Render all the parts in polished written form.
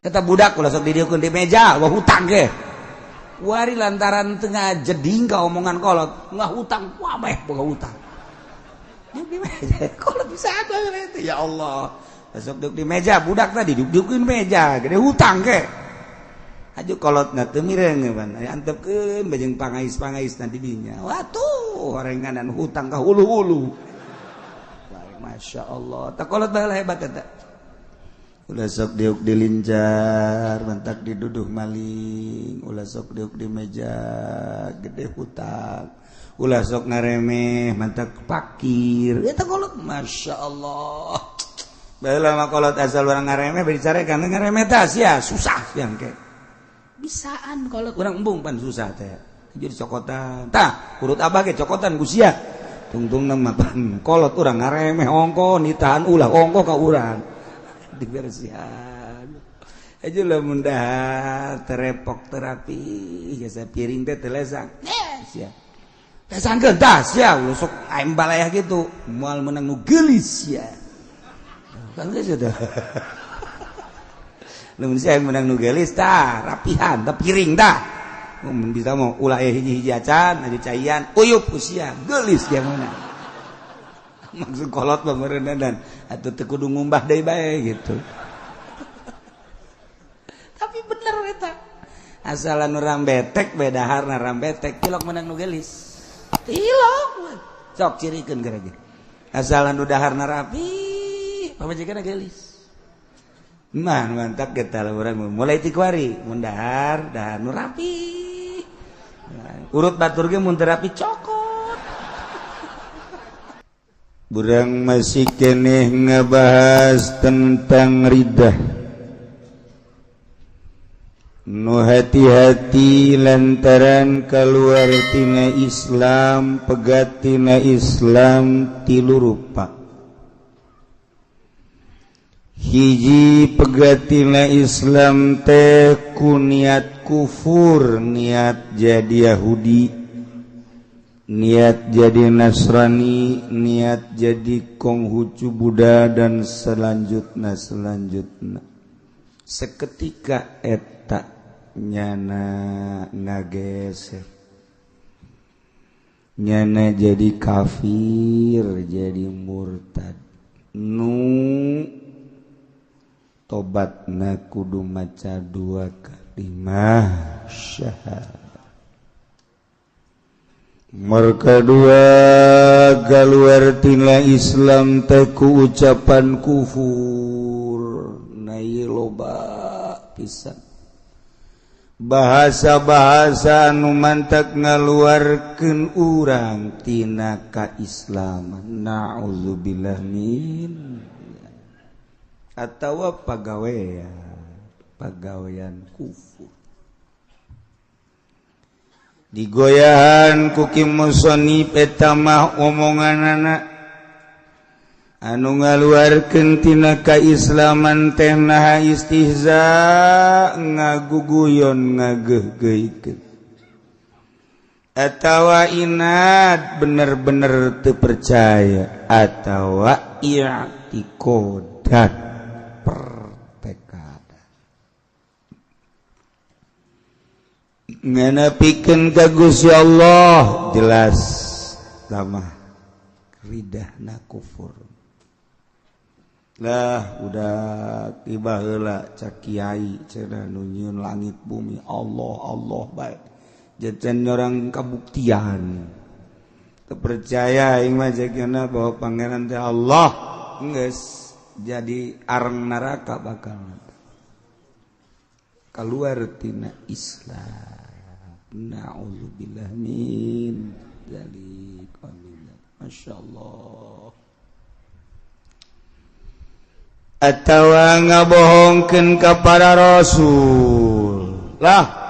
Eta budak ulah sok didieukeun di meja, wah hutang ge. Wari lantaran tengah jeding ka omongan kolot, nggak hutang, wah meh boga hutang. Duduk di meja, kolot bisa ada itu ya Allah. Sok duduk di meja, budak tadi duduk meja, gede hutang ke. Aju kolot na teu mireng pan, antepkeun bajeng pangais-pangais nanti dinya. Watuh, orenganan hutang ka hulu-hulu. Masya Allah, tak kolot baheula hebat eta. Ulah sok diuk dilincar, mantak diduduh maling. Ulah sok diuk di meja, gede hutang. Ulah sok ngaremeh, mantak pakir. Eta kolot, Masya Allah. Baheula mah kolot asal urang ngaremeh bicara kan ngaremeh tah sia susah yang ke. Bisaan kolot urang embung pan susah teh. Jadi cokotan. Tah, urut abah ge cokotan ku sia. Tungtungna mah pan kolot urang ngaremeh ongko nitahan ulah ongko ka urang. Dibersihan aja lah mudah terepok terapi biasa piring teh telesang sia lesangkeun tah sia ulah sok aing balayah gitu moal menang nu geulis sia kan geus teh lamun sia menang nu geulis tah rapihan tah piring tah mun bisa mau ulah hiji-hiji acan aju caian uyup ku sia geulis dia menang maksud kolot mah dan atau teu kudu ngumbah deui bae gitu. Tapi bener eta asalan urang betek beda harna rambetek tilok menang nu geulis tilok sok cirikeun gara ge asalan nu daharna rapi pamajikanna geulis mah mantap kita urang mulai ti kuari mun dahar dahar nu rapi urut batur ge mun teu rapi cokot. Urang masih keneh ngebahas tentang riddah. Nu hati-hati lantaran keluar tina Islam, pegat tina Islam tilu rupa. Hiji, pegat tina Islam teh ku niat kufur, niat jadi Yahudi, niat jadi Nasrani, niat jadi Konghucu, Buddha, dan selanjutnya selanjutnya. Seketika eta nyana ngageser, nyana jadi kafir, jadi murtad. Nu tobatna kudu maca dua kalimah syahadat. Mereka dua, keluar tina Islam teh ku ucapan kufur. Nah, loba pisan bahasa-bahasa anu mantak ngaluarkeun urang tina kaislaman, naudzubillah min atawa pagawean pagawean kufur. Digoyahan ku Ki musonif eta mah omongan anak anu ngaluarkeun tina kaislaman teh naha istihza, ngaguguyon, ngageuhgeuhkeun, atawa inad, bener-bener teu percaya, atawa i'tikodan, pertekad nganapikeun ka Gusti Allah. Jelas lamah ridahna kufur lah. Udah tiba heula cak kiai cenah nu nyieun langit bumi Allah, Allah bae jajan orang kabuktian terpercaya aing mah jakana bahwa Pangeran teh Allah, geus jadi areng neraka, bakal keluar tina Islam. Na'udzubillah min dzalik. Masya Allah. Atawa ngabohongkeun ka para rasul lah.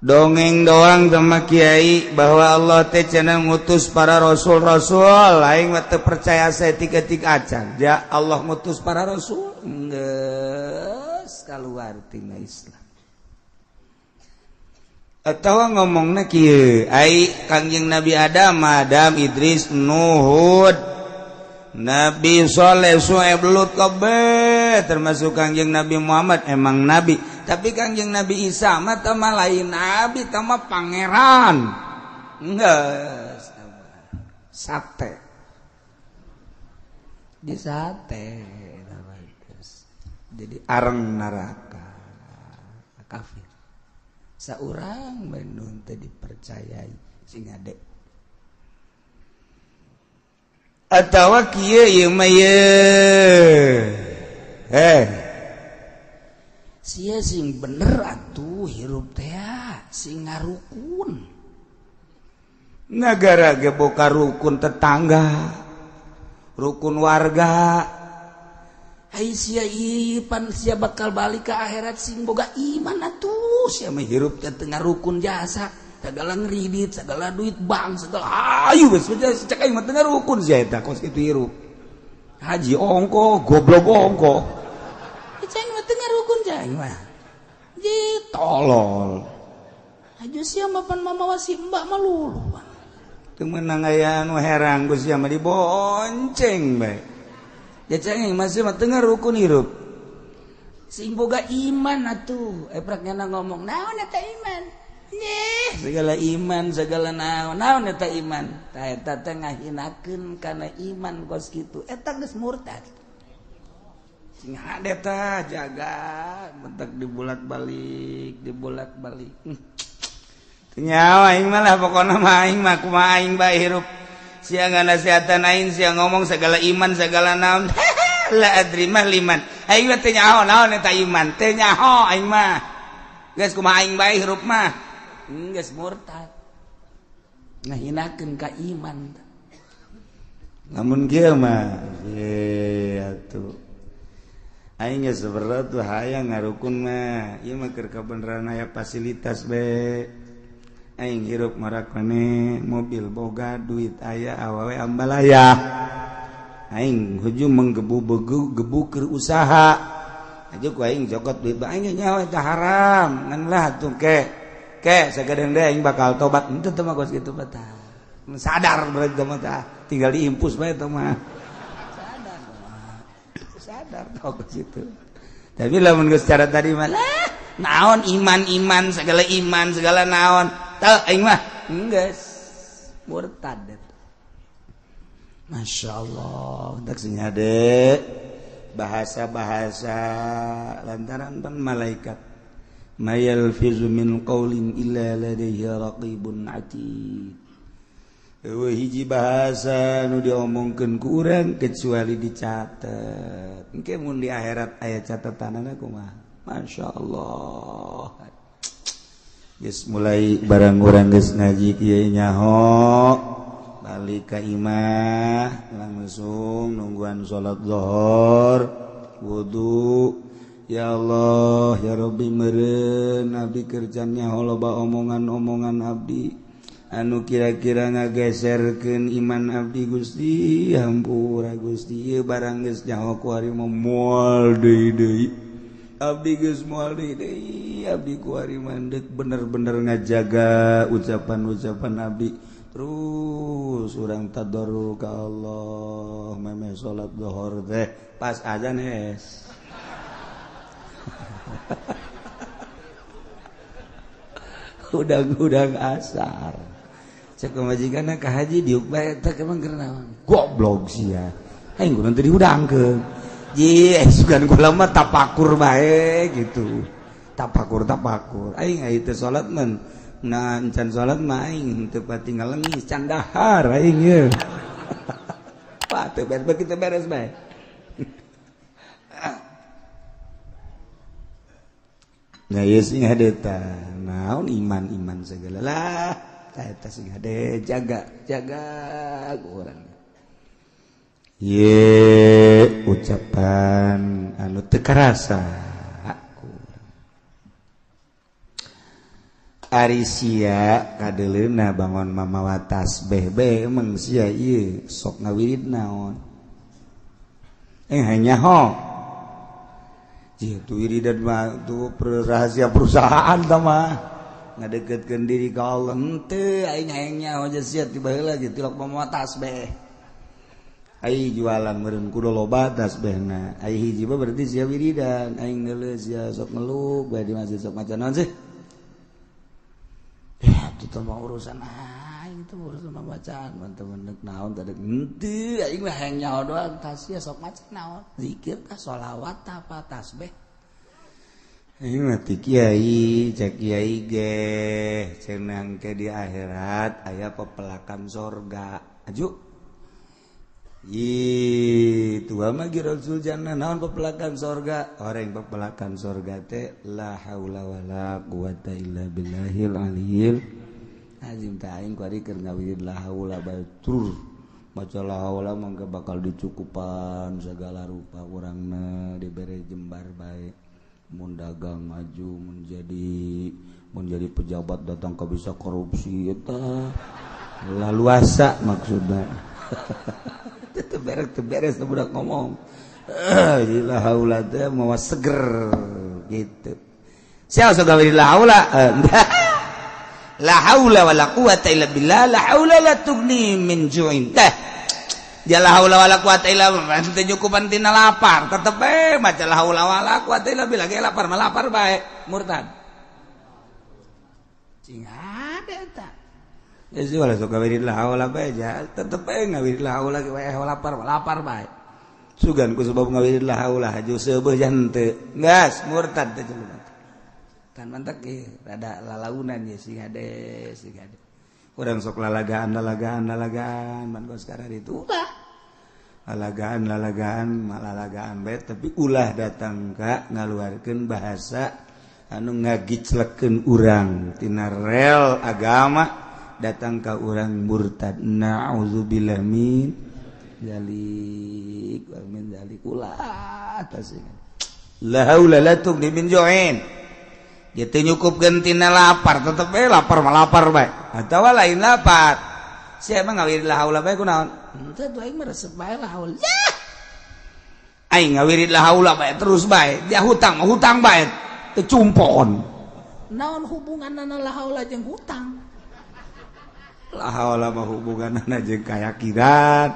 Dongeng doang sama kiai bahwa Allah teh cenah ngutus para rasul-rasul, aing mah teu percaya saeutik-eutik acan. Ya Allah ngutus para rasul, geus keluar tina Islam. Atau ngomongna kieu, ai Kangjeng Nabi Adam, Adam, Idris, Nuhud, Nabi Soleh, Su'aib, Lut kabeh. Termasuk Kangjeng Nabi Muhammad emang nabi, tapi Kangjeng Nabi Isa mah tah mah lain nabi, tah mah pangeran. Geus sate. Di sate jadi areng neraka kafir. Saurang bandung teh dipercayai sing ade. Atawa kieu ieu mah ye. Sia sing bener atuh hirup teh sing ngarukun. Nagara ge boka rukun tetangga, rukun warga. Ai sia ipan sia bakal balik ke akhirat sing boga iman atuh. Sia mah hirup teh teu ngarukun jasa, segala ngridit, segala duit bank, segala ayu geus cek aing mah teu ngarukun sia eta kos kitu hirup. Haji ongko, goblok ongko. Cek aing mah teu ngarukun cek aing mah. Ji tolol. Haji sia mah pan mamawa si mbak mah lulu. Teu meunang aya anu herang ku sia mah dibonceng bae. Ya cek aing mah sia mah teu ngarukun hirup. Sing boga iman atuh. Eprak nyana ngomong, naon eta iman? Nyeh, segala iman, segala naon, naon eta iman? Tah eta teh ngahinakeun kana iman kos kitu. Eta geus murtad. Sing hade tah jaga, bentak dibolak-balik, dibolak-balik. Teu nyawa aing mah lah pokona mah aing mah kumaha aing bae hirup. Sia nganasehatan aing, sia ngomong segala iman, segala naon. La adri mah liman. Aing mah teu nyaho naon eta iman, teu nyaho aing mah. Geus kumaha aing bae hirup mah. Geus murtad. Ngahinakeun ka iman. Lamun kieu mah ye atuh. Aing geus berat tuh hayang ngarukun mah. Ieu mah keur kabeneran aya fasilitas be. Aing hirup marakane mobil boga duit aya awewe ambalaya. Aing hujung menggebu-gebu gebu keur usaha. Aja ku aing jokot duit bae aing nyawa eta haram. Ngan lah atuh ke. Ke sagedeung deui aing bakal tobat. Henteu teh mah kos kitu mah tah. Sadar berarti mah tah. Tinggal diimpus bae teh mah. Sadar. Sadar tah kos kitu. Tapi lamun geus cara tadi mah lah naon iman-iman segala iman segala naon. Teu aing mah geus murtad. Masya Allah, tak sing hade bahasa-bahasa lantaran pan malaikat. Ma yalfizu min qaulin illa ladaihi raqibun atid. Eueuh hiji bahasa nu diomongkeun ku urang kecuali dicatet. Engke mun di akhirat aya catatanana kumaha? Masya Allah. Geus mulai barang urang geus ngaji kieu nyaho. Balik ka imah langsung nungguan salat zuhur wudu. Ya Allah ya Rabbi meureun abdi kerjanya loba omongan-omongan abdi anu kira-kira ngageserkeun iman abdi Gusti hampura Gusti ieu barang geus nyaho ku ari mah moal deui deui abdi geus moal deui deui abdi ku ari mah deuk bener-bener ngajaga ucapan-ucapan abdi. Terus urang tadarru ka Allah memeh salat zuhur teh pas azan hes. Udang-udang asar. Cek pamajikanna ka haji diuk bae teh emang keur naon? Goblok sia. Aing kudu teu diudangkeun. Ji, sugan kula mah tapakur bae gitu. Tapakur-tapakur. Aing aya teh salat mah nah encan salat mah aing teu pati ngalengis can dahar aing ye. Wah teu beres begitu beres bae. Nah ieu sing hade tah naon iman-iman segala lah tah eta sing hade jaga jaga urang. Ye ucapan anu teu karasa. Ari sia kadeleuna bangon mamawa tasbih be emang sia ieu sok ngawirid naon hanya ho itu wiridan mah tuh rahasia perusahaan tah mah ngadeketkeun diri ka Allah henteu aing hayang nyaho sia ti baheula ge tilok mamawa tasbih. Ai jualan meureun kudu loba tasbihna. Ai hiji mah berarti sia wiridan, aing neuleuh sia sok ngeluk bae di masjid sok maca naon sih? Ya itu mah urusan aing, itu urusan bacaan teman-teman naon tadi henteu aing mah hayang nyaho doang tah sia sok maca naon, zikir tah, sholawat tah, apa tasbih. Aing mah ti kiai, cek kiai ge cenah ke di akhirat aya pepelakan sorga. Aju ih, tua mah Rasul jannah naon pepelakan sorga? Orang pepelakan sorga teh la haula wala quwata illa billahil aliyil azim. Tah aing kuari keur ngawirid la haula bae tur maca la haula mangga bakal dicukupan segala rupa urangna, dibere jembar bae, mun dagang maju, menjadi pejabat datang ke bisa korupsi eta laluasa maksudna. Teu beres, teu beres budak ngomong. La haula teh mawa seger gitu. Sia sok gawe la haula. La haula wala quwata illa billah, la haula la tughni min ju'in. Teh. Dia la haula wala quwata illa billah teu nyukupan tina lapar, tetep bae maca la haula wala quwata illa billah ge lapar mah lapar bae, murtad. Cing hade eta. Geus wala sok gawe la haula bae ja, tetep bae ngawirid la haula ge wae lapar mah lapar bae. Sugan ku sebab ngawirid la haula haju seubeuh jan teu. Geus murtad teh jelema. Kan mantak ge rada lalaunan ye sing hade, sing hade. Urang sok lalagaan lalagaan lalagaan man kos sekarang itu ulah. Lalagaan lalagaan lalagaan bae tapi ulah datang ka ngaluarkeun bahasa anu ngagiclekeun urang tina rel agama datang ka urang murtad. Na'udzubillah min dzalik wa min dzalik ulah tasing. La haula la tughni min ju'in. Dia teu nyukupkeun tina lapar, tetep bae lapar mah lapar bae. Atawa lain lapar. Sia mah ngawirid la haula bae kunaon? Henteu tuh aing mah resep bae la haula. Aing ngawirid la haula bae terus bae. Dia hutang mah hutang bae. Teu cumpon. Naon hubunganna la haula jeung hutang? La haula mah hubunganna jeung kayakinan.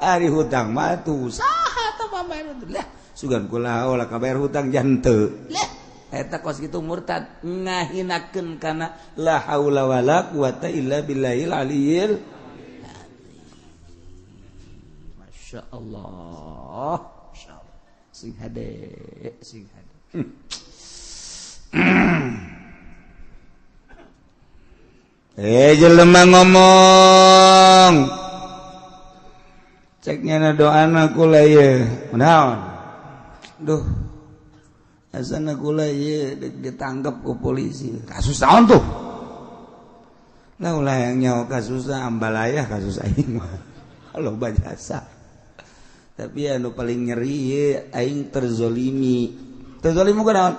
Ari hutang mah tuh saha tah pambayar lah. Sugan ku la haula kabayar hutang janteu. Lah eta kos kitu murtad ngahinakeun kana la haula wala quwata illa billahil aliyil azim. Masya Allah. Masya Allah. Sing hade, sing hade. Jelema ngomong. Ceknya na doana kula ye. Naon? Duh. Asana kula ye ditangkap ku polisi. Kasus naon tuh? Lah ulah yang nyawa kasusna ambalayah kasus aing mah. Loba jasa. Tapi anu paling nyeri ye aing terzolimi. Terzolimi ku naon?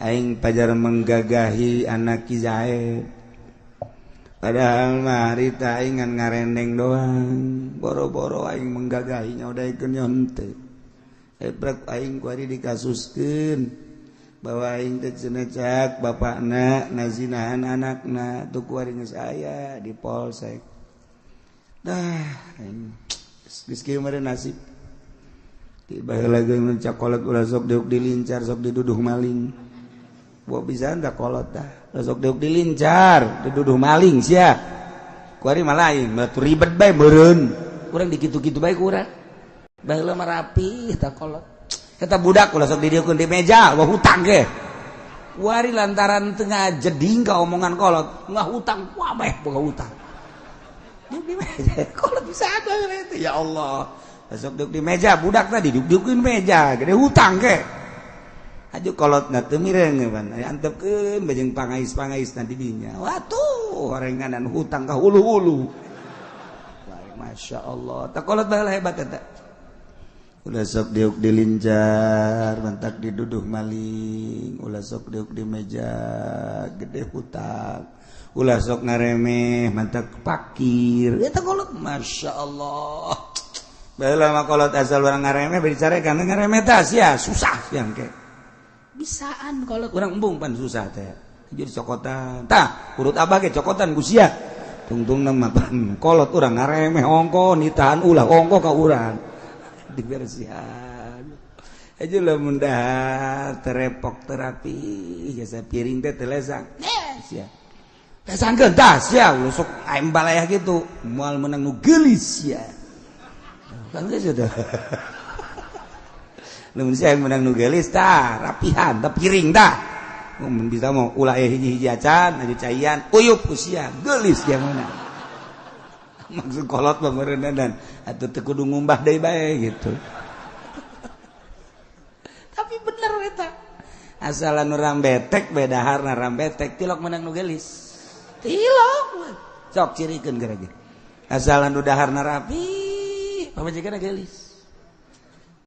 Aing pajar menggagahi anak Ki Zaid. Padahal mah harita aing ngan ngarendeng doang. Boro-boro aing menggagahinya udah ikeun nyonte. Ebrek aing ku ari dikasuskeun bahwa aing teh cenah cak bapakna ngazinahan anakna tuh ku ari geus aya di polsek. Dah aing geus kieu mah nasib. Ti baheula ge mun cakolot ulah sok diuk dilincar sok diduduh maling. Buat bisa anda kolot dah. Sok diuk dilincar diduduh maling sia. Ku ari mah lain, batu ribet bae meureun. Urang dikitu-kitu bae ku urang. Baheula mah rapi eta kolot. Eta budak ulah sok didieukeun di meja, wah hutang ge. Wari lantaran teu ngajeding ka omongan kolot, ngahutang wabeh boga hutang. Diuk di meja, kolot bisa ada itu ya Allah. Sok diuk di meja, budak tadi diuk-diukeun meja, gede hutang ge. Aju kolot na teu mireng pan, antepkeun bajeng pangais-pangais na di dinya. Watuh, horenganan hutang ka hulu-hulu. Masya Allah, tak kolot baheula hebat eta. Ulah sok diuk dilincar, mantak diduduh maling, ulah sok diuk di meja, gede hutang. Ulah sok ngaremeh, mantak pakir. Eta kolot, Masya Allah. Baheula mah kolot asal urang ngaremeh bari dicarekan ngaremeh teh sia susah yang ke. Bisaan kolot urang embung pan susah teh. Jadi cokotan. Tah, urut abah ge cokotan ku sia. Tungtung nama kolot urang ngaremeh ongko nitahan ulah ongko ka urang dibersihan aja lamun dahar terepok terapi jasa piring teh telesang sia lesangkeun tah sia sok aing balayah gitu moal menang nu geulis sia kan geus sudah. Lamun sia menang nu geulis tah rapihan tah piring tah mun bisa mau ulah hiji-hiji acan aju caian uyup usia geulis dia mana maksud kolot mah meureunna dan atuh teu kudu ngumbah deui bae gitu. Tapi bener eta asalan urang betek bedaharna rambetek tilok menang nu geulis tilok sok cirikeun geura ge asalan nu daharna rapi pamajikanna geulis.